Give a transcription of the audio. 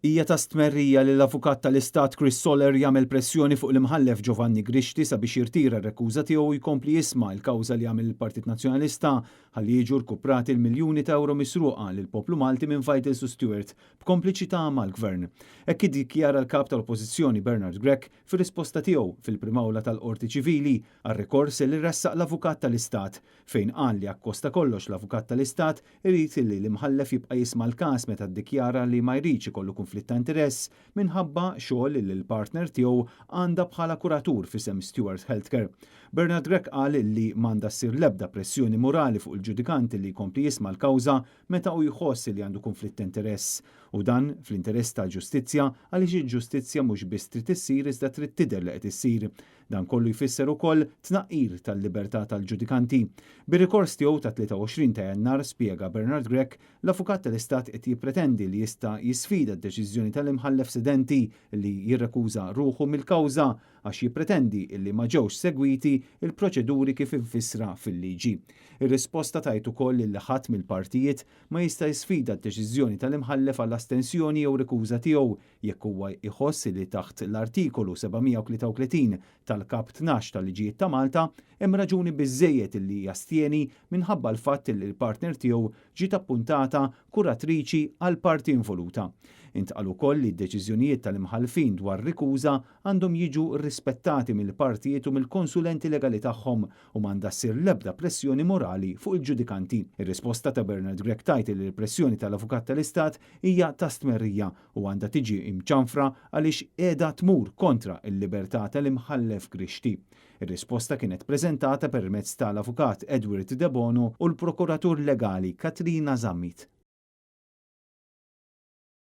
Hija ta' stmerrija li l-Avukat tal-Istat Chris Soler jagħmel pressjoni fuq l-Imħallef Giovanni Grixti sabiex jirtira r-rekuża tiegħu u jkompli jisma' l-kawża li għamel il-Partit Nazzjonalista ħalli jiġu rkuprati l-miljuni ta' ewro misruqa lill-poplu Malti minn Vitals u Steward b'kompliċità mal-Gvern. Hekk iddikjara l-Kap tal-Oppożizzjoni Bernard Grech fir-risposta tiegħu fil-Prim'Awla tal-Qorti Ċivili għar-rikors li ressaq l-Avukat tal-Istat fejn qal li akkost ta' kollox l-Avukat tal-Istat irid li l-Imħallef jibqa' jisma' l-każ meta ddikjara li ma jridx ikollu kunflitt ta' interess minħabba xogħol li l-partner tiegħu għandha bħala kuratur f'isem Steward Healthcare. Bernard Grech qal li m'għandha ssir l-ebda pressjoni morali fuq il-ġudikant li jkompli jisma' l-kawża meta hu jħoss li għandu kunflitt ta' interess u dan fl-interess tal-ġustizzja għaliex il-ġustizzja mhux biss trid issir iżda trid tidher li qed issir. Dan kollu jfisser ukoll tnaqqir tal-libertà tal-ġudikanti. Bir-rikors tiegħu tat-23 ta' Jannar, spjega Bernard Grech, l-Avukat tal-Istat qed jippretendi li jista' jisfida d-deċiżjoni tal-Imħallef sedenti li jirrekuża ruħu mill-kawża għax jippretendi li ma ġewx segwiti l-proċeduri kif imfissra fil-liġi. Ir-risposta tgħid ukoll li ħadd mill-partijiet ma jista' jisfida d-deċiżjoni tal-Imħallef għall-astensjoni jew rikuża tiegħu jekk huwa jħoss li taħt l-Artikolu 733 tal-Kap 12 tal-Liġijiet ta' Malta hemm raġuni biżżejjed li jastjeni minħabba l-fatt li l-partner tiegħu ġiet appuntata kuratriċi għall-parti involuta. Intqal ukoll li d-deċiżjonijiet tal-imħallfin dwar rikuża għandhom jiġu rrispettati mill-partijiet u mill-konsulenti legali tagħhom u m'għandha ssir l-ebda pressjoni morali fuq il-ġudikanti. Ir-risposta ta' Bernard Grech tgħid li l-pressjoni tal-Avukat tal-Istat hija ta' stmerrija u għandha tiġi mċanfra għaliex qiegħda tmur kontra l-libertà tal-Imħallef Grixti. Ir-risposta kienet preżentata permezz tal-Avukat Edward Debono u l-Prokuratur Legali Katrina Zammit.